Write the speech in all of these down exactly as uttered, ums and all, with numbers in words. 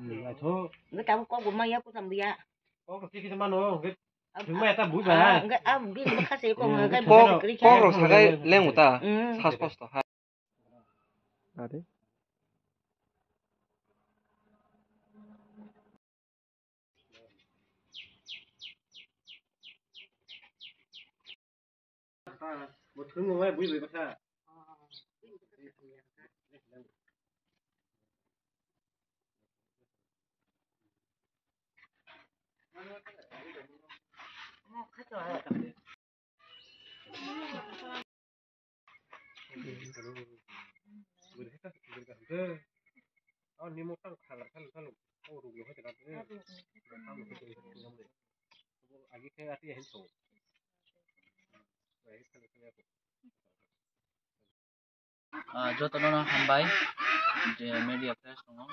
Hmm, aitho. Nge tamo kok bo maya ko tambiya. Kok to kiki mano, nge. Thwngma eta bui ba. Nge a bini bwkha se ko nge. Kok, kok rok sakai lengo ta. Mm. Sas kosto ha. Ade. Ah, jotono no hambai je media press tongo.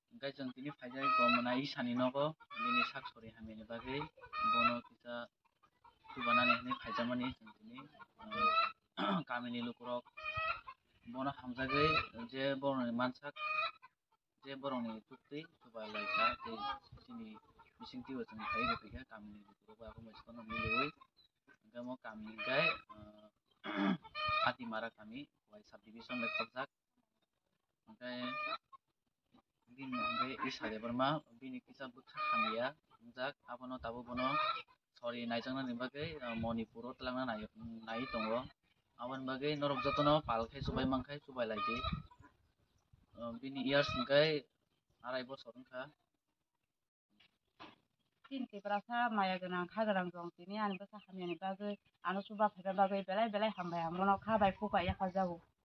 Hingke chwng tini phaijak Gomna Isani nogo, bini sak sori hamyani bagwi bono kisa chubanani hinwi phaijakmani chwng tini, ah, kamini lukurok bono hamjagwi je borokni mansak, je borokni chuktwi chuba laikha tei chini bisingtwi bo chwng phaiwi rwkha kamini lukurok bai abono jotono miliwi hingke omo kami hingke, ah, Atimara kami, Wai sub division bai khobjak. Hingke bini hingke Isa Debbarma, bini kisa bwkha hamya wngjak, abono tabuk bono sori naijaknani bagwi, ah, Manipur o twlangna nai, nai tongo. Aboni bagwi norok jotono pal khe chubai mankhe chubai laidi. Ah, bini years hingke arai bosor wngkha. Chini Tiprasa maya gwnang, kha gwnang rok tini ani bwkha hamyani bagwi, ano chuba phaina bagwi belai belai hambai ang bono kha bai kuk bai yapharjago.